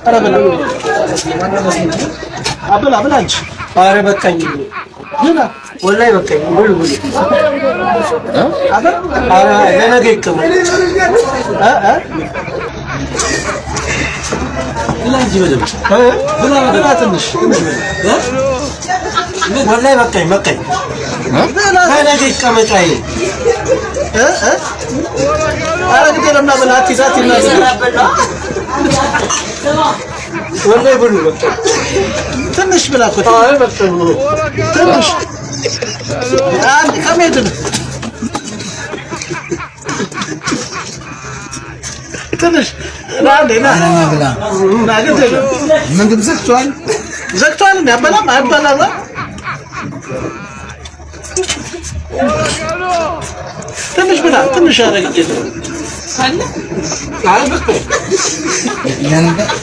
ኧረ ብላ ብላ ብላ እንጂ። ኧረ በቃኝ፣ ብላ ወላሂ በቃኝ። ብሉ ብሉ። ኧረ ለነገ ይቀመጥ። እ እ ብላ እንጂ በደምብ። ብላ ብላ፣ ትንሽ ትንሽ ብላ። ወላሂ በቃኝ በቃኝ። ለነገ ይቀመጥ። አይ እ እ ኧረ ግድ የለም ና ብላ። አትይዝ አትይዝ፣ ና ወላሂ ብሉ በቃ። ትንሽ ብላ እኮ ትንሽ አንድ ከመሄድ ነው። ትንሽ ና እንዴ ና ና፣ ግድ የለም። ምግብ ዘግቷል። ዘግቷል። እንዴ አበላም አይበላም። ትንሽ ብላ ትንሽ። ኧረ ግድ የለም። አይ በቃ።